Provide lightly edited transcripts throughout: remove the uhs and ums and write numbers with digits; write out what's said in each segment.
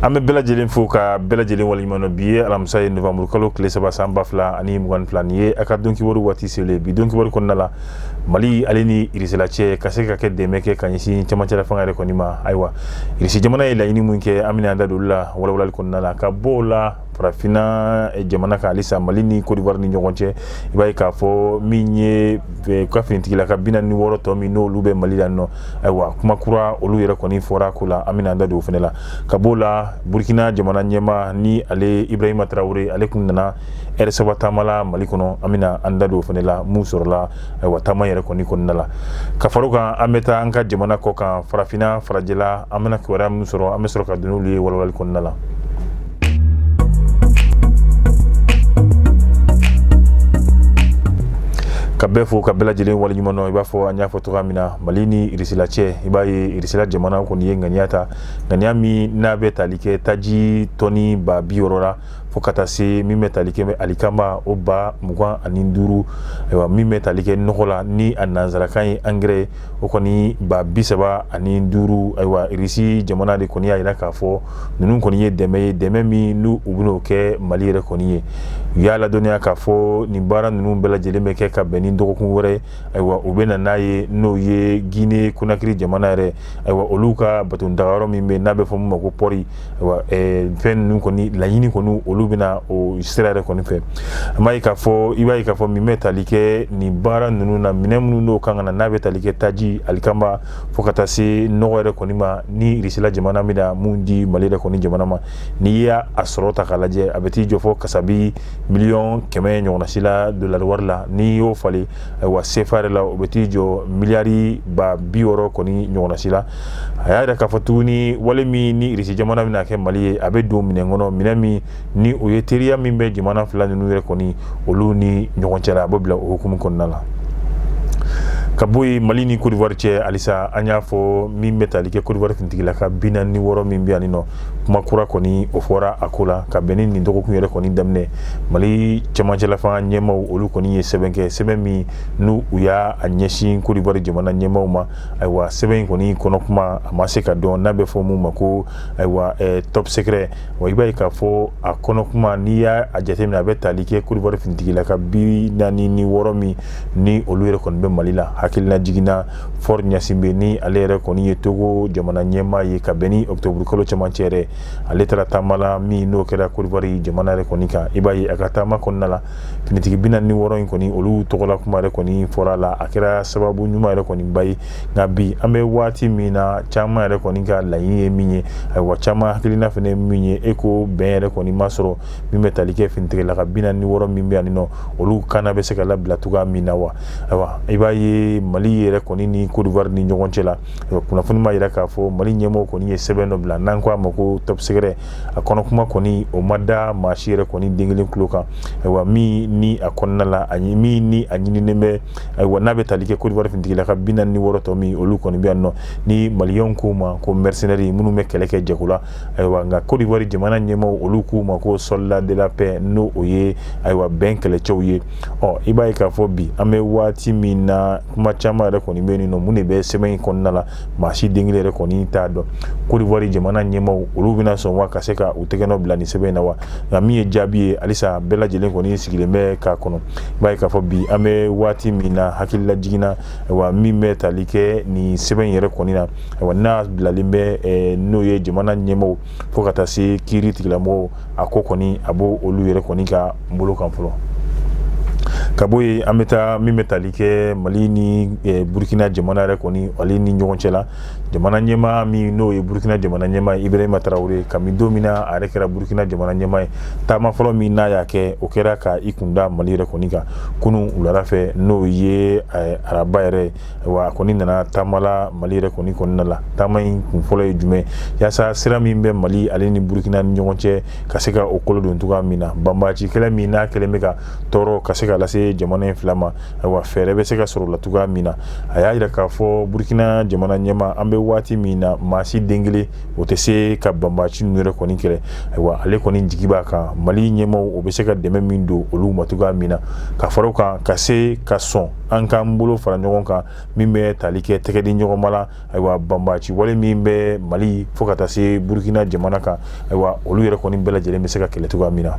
An bɛ bɛɛ lajɛlen fo ka bɛɛ lajɛlen waleɲuman dɔn. Bi ye alamisa ye, novembre kalo tile 3, san 2022. Nin ye a ka don kibaru waati selen. Bi don kibaru kɔnɔna la, Mali ale ni Irisila cɛ ka se ka kɛ dɛmɛ kɛ ka ɲɛsin cɛmancɛla fanga yɛrɛ kɔni ma. Ayiwa, Irisi jamana ye laɲini mun kɛ, an bɛna an da don olu la walawalali kɔnɔna la. Ka bɔ o la, farafinna jamana kan halisa, Mali ni Côte d'Ivoire ni ɲɔgɔn cɛ, i b'a ye k'a fɔ min ye ka finitigila ka 46 tɔ min n'olu bɛ Mali la nɔ, ayiwa, kuma kura olu yɛrɛ kɔni fɔra ko la, an bɛna an da don o fana la. Ka b'o la, Burkina jamana ɲɛmaa ni ale Ibrahima Traoré, ale kun nana ɛrɛ 3 taama la Mali kɔnɔ, an bɛna an da don o fana la, mun sɔrɔla ayiwa taama yɛrɛ kɔni kɔnɔna la. Ka fara o kan, an bɛ taa an ka jamana kɔ kan, farafinna farajɛla, an bɛna kibaruya min sɔrɔ, an bɛ sɔrɔ ka don n'olu ye walawalali kɔnɔna la. Ka bɛɛ fo ka bɛɛ lajɛlen waleɲuman dɔn. I b'a fɔ an y'a fɔ cogoya min na, Mali ni Irisila cɛ, i b'a ye Irisila jamana kɔni ye ŋaniya ta, ŋaniya min n'a bɛ tali kɛ taji tɔni 60 000 la, fo ka taa se min bɛ tali kɛ alikama o 25 000. Ayiwa, min bɛ tali kɛ nɔgɔ la ni a nansarakan ye angɛrɛ, o kɔni 35 000. Ayiwa, Irisi jamana de kɔni y'a jira k'a fɔ ninnu kɔni ye dɛmɛ ye, dɛmɛ min n'u u bɛn'o kɛ Mali yɛrɛ kɔni ye. U y'a ladɔnniya k'a fɔ nin baara ninnu bɛɛ lajɛlen bɛ kɛ ka bɛn ni dɔgɔkun wɛrɛ. Ayiwa, u bɛ na n'a ye, n'o ye Guinée Conakry jamana yɛrɛ, ayiwa, olu ka bato dagayɔrɔ min bɛ n'a bɛ fɔ min ma ko port. Ayiwa, fɛn ninnu kɔni laɲini kɔni, olu bɛna o sira yɛrɛ kɔni fɛ. An b'a ye k'a fɔ, i b'a ye k'a fɔ min bɛ tali kɛ nin baara ninnu na, minɛn minnu n'o kan ka na, n'a bɛ tali kɛ taji, alikama, fo ka taa se nɔgɔ yɛrɛ kɔni ma, ni Irisila jamana bɛna mun di Mali yɛrɛ kɔni jamana ma, n'i y'a sɔrɔ ta k'a lajɛ, a bɛ t'i jɔ fo kasabi miliyɔn 100 ɲɔgɔnna si la dolari wari la. N'i y'o falen, ayiwa, sefa yɛrɛ la, o bɛ t'i jɔ miliyari 60 000 kɔni ɲɔgɔnna si la. A y'a yira k'a fɔ tuguni, wale min ni Irisi jamana bɛna kɛ Mali ye, a bɛ don minɛn kɔnɔ, minɛn min ni o ye teriya min bɛ jamana fila ninnu yɛrɛ kɔni olu ni ɲɔgɔn cɛ la, a bɛ bila o hukumu kɔnɔna la. Ka bɔ yen, Mali ni Côte d'Ivoire cɛ halisa, an y'a fɔ min bɛ tali kɛ Côte d'Ivoire finitigila ka 46 min bɛ yan nɔ, kuma kura kɔni o fɔra a ko la ka bɛn ni nin dɔgɔkun yɛrɛ kɔni daminɛ. Mali cɛmancɛla fanga ɲɛmaaw, olu kɔni ye sɛbɛn kɛ, sɛbɛn min n'u u y'a ɲɛsin Côte d'Ivoire jamana ɲɛmaaw ma. Ayiwa, sɛbɛn in kɔni kɔnɔ kuma a ma se ka dɔn, n'a bɛ fɔ mun ma ko ayiwa top secret. Wa i b'a ye k'a fɔ a kɔnɔ kuma, n'i y'a jateminɛ, a bɛ tali kɛ Côte d'Ivoire finitigila ka 46 min ni olu yɛrɛ kɔni bɛ Mali la. Hakilina jiginna, Faure Gnassingbé, ni ale yɛrɛ kɔni ye Togo jamana ɲɛmaa ye, ka bɛn ni octobre kalo cɛmancɛ yɛrɛ, ale taara taama la min n'o kɛra Côte d'Ivoire jamana yɛrɛ kɔni kan. I b'a ye a ka taama kɔnɔna la, finitigi 46 in kɔni, olu tɔgɔla kuma yɛrɛ kɔni fɔra la, a kɛra sababu ɲuman yɛrɛ kɔni ba ye. Nka bi an bɛ waati min na, caman yɛrɛ kɔni ka laɲini ye min ye, ayiwa, caman hakilina fana ye min ye, e ko bɛn yɛrɛ kɔni ma sɔrɔ min bɛ tali kɛ finitigila ka 46 min bɛ yan nɔ, olu kana bɛ se ka labila cogoya min na wa. Ayiwa, i b'a ye Mali yɛrɛ kɔni ni Côte d'Ivoire ni ɲɔgɔn cɛ la, kunnafoni b'a jira k'a fɔ Mali ɲɛmɔgɔw kɔni ye sɛbɛn dɔ bila, n'an ko a ma ko top secret. A kɔnɔ kuma kɔni, o ma da maa si yɛrɛ kɔni den kelen tulo kan. Ayiwa, min ni a kɔnɔna la, a min ni a ɲininen bɛ, ayiwa, n'a bɛ tali kɛ Côte d'Ivoire finitigila ka 46 tɔ min olu kɔni bɛ yan nɔ, ni maliyɛnw k'u ma ko mercenaires, minnu bɛ kɛlɛ kɛ jago la. Ayiwa, nka Côte d'Ivoire jamana ɲɛmɔgɔw, olu k'u ma ko soldat de la paix, n'o o ye ayiwa bɛn kɛlɛcɛw ye. Ɔ, i b'a ye k'a fɔ bi an bɛ waati min na, kuma caman yɛrɛ kɔni bɛ yen nɔ. Mun de bɛ sɛbɛn in kɔnɔna la, maa si den kelen yɛrɛ kɔni t'a dɔn. Côte d'Ivoire jamana ɲɛmaaw, olu bɛna sɔn wa ka se ka u tɛgɛ nɔ bila nin sɛbɛn in na wa? Nka min ye jaabi ye, halisa bɛɛ lajɛlen kɔni sigilen bɛ k'a kɔnɔ. I b'a ye k'a fɔ bi an bɛ waati min na, hakilila jiginna, ayiwa, min bɛ tali kɛ nin sɛbɛn in yɛrɛ kɔni na, ayiwa, n'a bilalen bɛ, n'o ye jamana ɲɛmaaw fo ka taa se kiiri tigilamɔgɔw, a ko kɔni a b'o olu yɛrɛ kɔni ka bolo kan fɔlɔ. Ka bɔ yen, an bɛ taa min bɛ tali kɛ Mali ni Burukina jamana yɛrɛ kɔni ale ni ɲɔgɔn cɛ la. Jamana ɲɛmaa min n'o ye Burukina jamana ɲɛmaa ye, Ibrahima Traoré, kabini don min na a yɛrɛ kɛra Burukina jamana ɲɛmaa ye, taama fɔlɔ min n'a y'a kɛ, o kɛra ka i kun da Mali yɛrɛ kɔni kan kunun wulada fɛ, n'o ye araba yɛrɛ. Wa a kɔni nana taama la Mali yɛrɛ kɔni kɔnɔna la. Taama in kun fɔlɔ ye jumɛn? Yaasa sira min bɛ Mali ale ni Burukina ni ɲɔgɔn cɛ, ka se ka o kolo don cogoya min na, banbaanci kɛlɛ min n'a kɛlen bɛ ka tɔɔrɔ ka se ka lase se jamana in fila ma, ayiwa, fɛɛrɛ bɛ se ka sɔrɔ la cogoya min na. A y'a jira k'a fɔ Burukina jamana ɲɛmaa, an bɛ waati min na, maa si den kelen o tɛ se ka banbaanci ninnu yɛrɛ kɔni kɛlɛ. Ayiwa, ale kɔni jigi b'a kan Mali ɲɛmaaw, o bɛ se ka dɛmɛ min don olu ma cogoya min na, ka fara o kan, ka se ka sɔn an k'an bolo fara ɲɔgɔn kan, min bɛ tali kɛ tɛgɛ di ɲɔgɔn ma la. Ayiwa, banbaanci wale min bɛ Mali fo ka taa se Burukina jamana kan, ayiwa, olu yɛrɛ kɔni bɛɛ lajɛlen bɛ se ka kɛlɛ cogoya min na.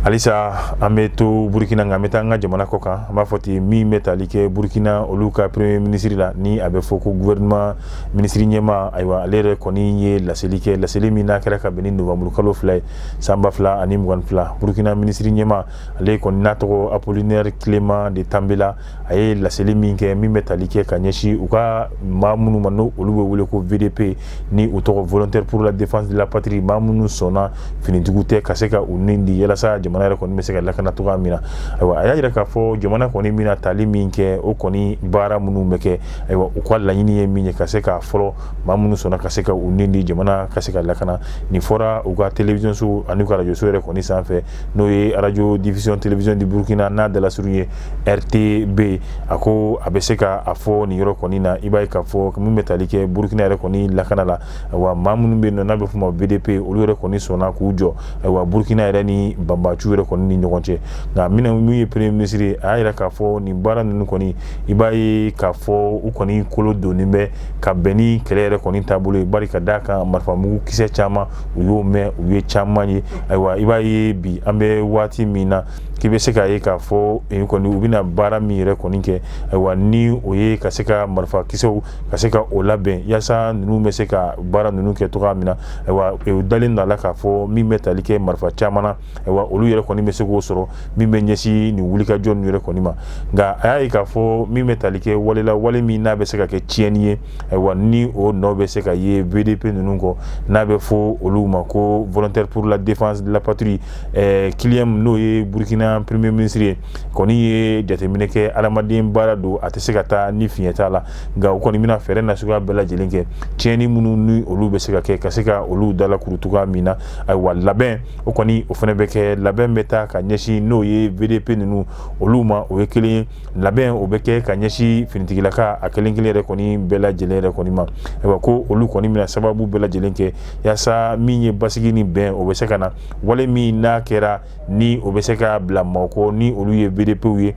Halisa an bɛ to Burukina, nka an bɛ taa an ka jamana kɔ kan. An b'a fɔ ten, min bɛ tali kɛ Burukina olu ka premier ministre la, ni a bɛ fɔ ko gouvernement minisiri ɲɛmaa, ayiwa, ale yɛrɛ kɔni ye laseli kɛ, laseli min n'a kɛra ka bɛn ni novembre kalo 2 ye san 2022. Burukina minisiri ɲɛmaa, ale kɔni n'a tɔgɔ Apollinaire Clément de Tambela, a ye laseli min kɛ, min bɛ tali kɛ ka ɲɛsin u ka maa minnu ma, n'o olu bɛ wele ko VDP, ni u tɔgɔ Volontaire pour la défense de la patrie, maa minnu sɔnna, finitigiw tɛ, ka se ka u ni di yalasa jamana yɛrɛ kɔni bɛ se ka lakana cogoya min na. Ayiwa, a y'a jira k'a fɔ jamana kɔni bɛna tali min kɛ, o kɔni baara minnu bɛ kɛ, ayiwa, u ka laɲini ye min ye, ka se k'a fɔlɔ maa minnu sɔnna ka se ka u ni di jamana ka se ka lakana. Nin fɔra u ka télévision so ani u ka radio so yɛrɛ kɔni sanfɛ, n'o ye Radio Diffusion Télévision du Burkina, n'a dalasurun ye RTB. A ko a bɛ se ka a fɔ nin yɔrɔ kɔni na, i b'a ye k'a fɔ min bɛ tali kɛ Burukina yɛrɛ kɔni lakana la, ayiwa, maa minnu bɛ yen nɔ n'a bɛ f'o ma VDP, olu yɛrɛ kɔni sɔnna k'u jɔ, ayiwa, Burukina yɛrɛ ni banbaanciw yɛrɛ kɔni ni ɲɔgɔn cɛ. Nka min ye premier ministre ye, a y'a jira k'a fɔ nin baara ninnu kɔni, i b'a ye k'a fɔ u kɔni kolo donnen bɛ ka bɛn ni kɛlɛ yɛrɛ kɔni taabolo ye, bari ka d'a kan marifamugu kisɛ caman u y'o mɛn, u ye caman ye. Ayiwa, i b'a ye bi an bɛ waati min na, k'i bɛ se k'a ye k'a fɔ kɔni u bɛna baara min yɛrɛ kɔni kɛ, ayiwa, ni o ye ka se ka marifakisɛw ka se ka o labɛn yaasa ninnu bɛ se ka baara ninnu kɛ cogoya min na. Ayiwa, u dalen don a la k'a fɔ min bɛ tali kɛ marifa caman na, ayiwa, olu yɛrɛ kɔni bɛ se k'o sɔrɔ min bɛ ɲɛsin nin wulikajɔ ninnu yɛrɛ kɔni ma. Nka a y'a ye k'a fɔ min bɛ tali kɛ wale la, wale min n'a bɛ se ka kɛ tiɲɛni ye, ayiwa, ni o nɔ bɛ se ka ye VDP ninnu kɔ, n'a bɛ fɔ olu ma ko Volontaire pour la défense de la patrie, Kiliyɛm, n'o ye Burukina premier ministre ye, kɔni ye jateminɛ kɛ, adamaden baara don, a tɛ se ka taa ni fiɲɛ t'a la. Nka u kɔni bɛna fɛɛrɛ nasuguya bɛɛ lajɛlen kɛ, tiɲɛni minnu ni olu bɛ se ka kɛ, ka se ka olu dalakuru cogoya min na. Ayiwa, labɛn o kɔni, o fana bɛ kɛ, labɛn bɛ taa ka ɲɛsin n'o ye VDP ninnu olu ma, o ye kelen ye. Labɛn o bɛ kɛ ka ɲɛsin finitigilaka a kelen kelen yɛrɛ kɔni bɛɛ lajɛlen yɛrɛ kɔni ma. Ayiwa, ko olu kɔni bɛna sababu bɛɛ lajɛlen kɛ yaasa min ye basigi ni bɛn, o bɛ se ka na. Wale min n'a kɛra, ni o bɛ se ka bila maaw kɔ, ni olu ye VDPw ye,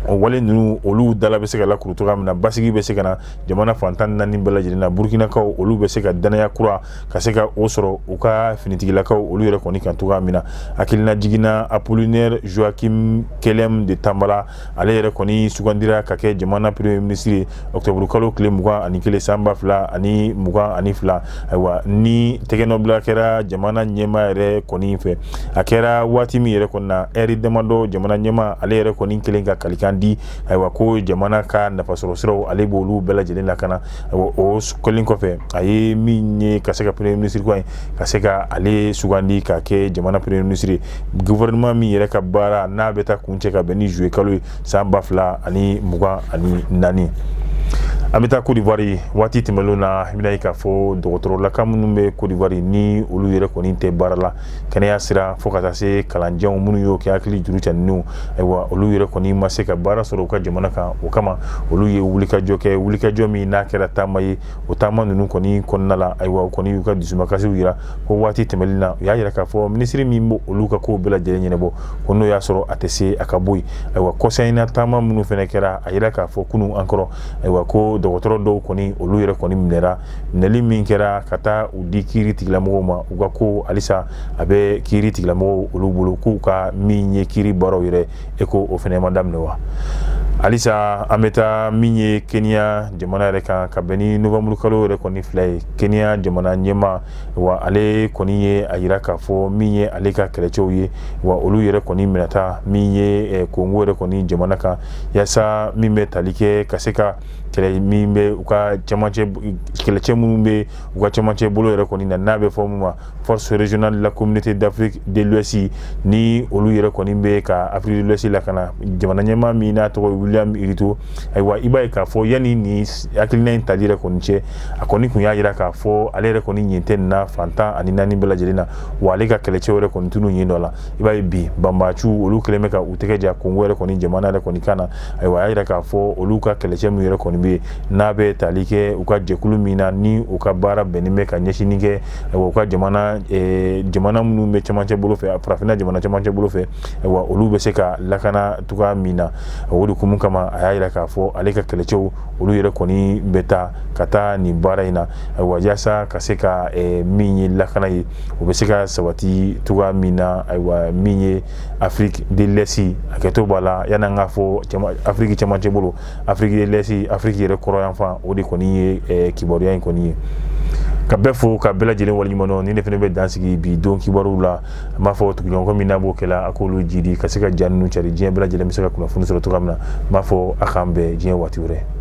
o wale ninnu, olu dala bɛ se ka lakuru cogoya min na, basigi bɛ se ka na jamana fan 14 bɛɛ lajɛlen na. Burukinakaw, olu bɛ se ka danaya kura ka se ka o sɔrɔ u ka finitigilakaw olu yɛrɛ kɔni kan cogoya min na. Hakilina jiginna, Apollinaire Joachim Kyelem de Tambela, ale yɛrɛ kɔni sugandira ka kɛ jamana premier ministre ye octobre kalo tile 21 san 2022. Ayiwa, ni tɛgɛnɔbila kɛra jamana ɲɛmaa yɛrɛ kɔni fɛ, a kɛra waati min yɛrɛ kɔni na, ɛri damadɔ, jamana ɲɛmaa ale yɛrɛ kɔni kelen ka kalikan di, ayiwa, ko jamana ka nafasɔrɔ siraw, ale b'olu bɛɛ lajɛlen lakana. Ayiwa, o kɛlen kɔfɛ, a ye min ye ka se ka premier ministre kura in ka se ka ale sugandi ka kɛ jamana premier ministre ye, gouvernement min yɛrɛ ka baara n'a bɛ taa kuncɛ ka bɛn ni juillet kalo ye san 2024. An bɛ taa Côte d'Ivoire. Waati tɛmɛnlenw na, i bɛna ye k'a fɔ dɔgɔtɔrɔlaka minnu bɛ Côte d'Ivoire, ni olu yɛrɛ kɔni tɛ baara la, kɛnɛya sira fo ka taa se kalanjanw minnu y'o kɛ hakili juru caninw, ayiwa, olu yɛrɛ kɔni ma se ka baara sɔrɔ u ka jamana kan. O kama, olu ye wulikajɔ kɛ, wulikajɔ min n'a kɛra taama ye. O taama ninnu kɔni kɔnɔna la, ayiwa, u kɔni y'u ka dusumakasiw jira ko waati tɛmɛnen na, u y'a jira k'a fɔ minisiri min b'o olu ka kow bɛɛ lajɛlen ɲɛnabɔ, ko n'o y'a sɔrɔ a tɛ se, a ka bɔ yen. Ayiwa, kɔsa in na, taama minnu fana kɛra, a yira k'a fɔ kunun an kɔrɔ, ayiwa, ko dɔgɔtɔrɔ dɔw kɔni, olu yɛrɛ kɔni minɛra. Minɛli min kɛra ka taa u di kiiri tigilamɔgɔw ma, u ka ko halisa a bɛ kiiri tigilamɔgɔw olu bolo, k'u ka min ye kiiri baaraw yɛrɛ e ko o fana ma daminɛ wa. Halisa an bɛ taa min ye Kenya jamana yɛrɛ kan, ka bɛn ni novembre kalo yɛrɛ kɔni 2 ye. Kenya jamana ɲɛmaa wa, ale kɔni ye a yira k'a fɔ min ye ale ka kɛlɛcɛw ye wa, olu yɛrɛ kɔni minɛta min ye Kongo yɛrɛ kɔni jamana kan, yaasa min bɛ tali kɛ ka se ka Kɛlɛ min bɛ u ka cɛmancɛ, kɛlɛcɛ minnu bɛ u ka cɛmancɛ bolo yɛrɛ kɔni na, n'a bɛ fɔ min ma Force régionale de la Communauté d'Afrique de l'Ouest, ni olu yɛrɛ kɔni bɛ ka Afrique de l'Ouest lakana, jamana ɲɛmaa min n'a tɔgɔ ye William Ruto, ayiwa, i b'a ye k'a fɔ yanni nin hakilina in tali yɛrɛ kɔni cɛ, a kɔni tun y'a jira k'a fɔ ale yɛrɛ kɔni ɲin tɛ nin na fan 14 bɛɛ lajɛlen na, wa ale ka kɛlɛcɛw yɛrɛ kɔni tunu yen dɔ la. I b'a ye bi banbaciw olu kɛlen bɛ ka u tɛgɛ ja Kongo yɛrɛ kɔni jamana yɛrɛ kɔni kan na. Ayiwa, a y'a jira k'a fɔ olu ka kɛlɛcɛ min yɛrɛ kɔni bɛ yen, n'a bɛ tali kɛ u ka jɛkulu min na, ni u ka baara bɛnnen bɛ ka ɲɛsinni kɛ, ayiwa, u ka jamana minnu bɛ cɛmancɛ bolo fɛ, farafinna jamana cɛmancɛ bolo fɛ, ayiwa, olu bɛ se ka lakana cogoya min na. O de kumu kama, a y'a jira k'a fɔ ale ka kɛlɛcɛw olu yɛrɛ kɔni bɛ taa ka taa nin baara in na, ayiwa, yaasa ka se ka min ye lakana ye, o bɛ se ka sabati cogoya min na. Ayiwa, min ye Afrique de l'Est, hakɛto b'a la, yanni an k'a fɔ Afrique cɛmancɛ bolo, Afrique de l'Est, Afrique yɛrɛ kɔrɔyanfan, o de kɔni ye kibaruya in kɔni ye. Ka bɛɛ fo, ka bɛɛ lajɛlen waleɲuman dɔn. Ni ne fana bɛ dan sigi bi don kibaruw la. An b'a fɔ tuguɲɔgɔn min n'a b'o kɛla, a k'olu jidi ka se ka ja ninnu cari, diɲɛ bɛɛ lajɛlen bɛ se ka kunnafoni sɔrɔ cogoya min na. N b'a fɔ a k'an bɛn diɲɛ waati wɛrɛ.